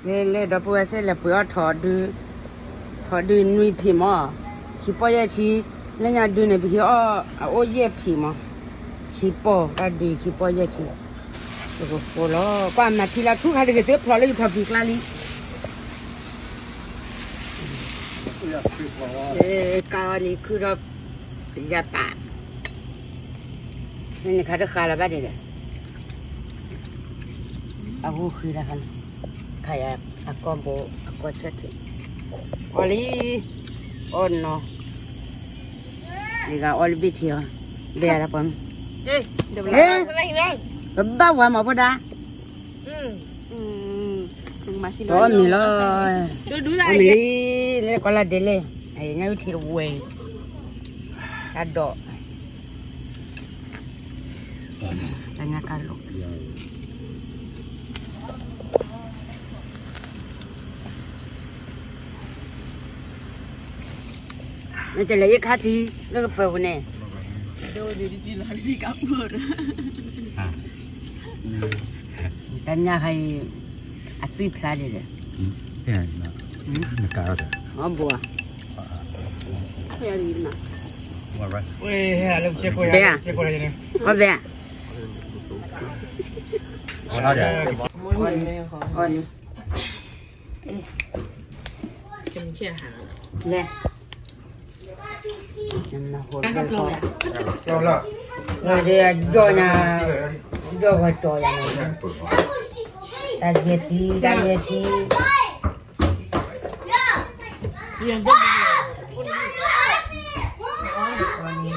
လၢလၢဒီပုၢ်ဝဲၢ်သ့ၣ်လဲၤပှ့ၤအီၣ်ထိးဒု, ထိးဒုနွံဖံးမး, ခံပီၢ်ယဲၢ်ဆံ, လၢညါဒုန့ၣ် ပဟံးအီၣ်အအိၣ်ယဲၢ်ဖံးမး, ခံပီၢ်တၢ်ဒုခံပီၢ်ယဲၢ်ဆံ, တကဖိလီၤ, ကွၢ်မၤထံလီၤထူခါတဂ့ၤသ့ဖျိးလၢယခီၣ်ဖံးကျါလံ, ကါအီၤလံခုဒီး, ယပာ် န့ၣ်ခါတဃာ်လီၤဘၣ်ဒဲးဒဲး, အဂုာ်ဃံတခါန့ၣ်, ခါယၤအကီၢ်ဘိ အကီၢ်ဆၢထံး, အီၣ်လံ, အီၣ်နီၤ, ယကအီၣ်လၢဘ့ၣ်ထံအီၤ, ဘဲဒၣ်ပှၤမ့ၢ်, ပဘၣ်ဝဲမၤဖိဒါ, အီၣ်မ့ၤလီၤ, အီၣ်မ့ၤလံ, လၢကီးလၢဒဲးလဲၣ်, အညၣ်အုၣ်ထံတဝဲ, တၢ်ဒိး တၢ်ညၣ်ကၢ်လိာ်, နတလဲၤယခါထံ လၢကပၢၤပူၤန့ၣ်, တၢ်ညၣ်ခါအံၤ, အသွံၣ်ဖျါဒ်လဲၣ်, အဘိ, ဘဲ, အီၣ်ဘဲ, လဲၤ, ဒီးညါ, ဒီးဂီၤကၠီယၤန့ၣ်, တၢ်ယဲၢ်သံ, တၢ်ယဲၢ်သံ,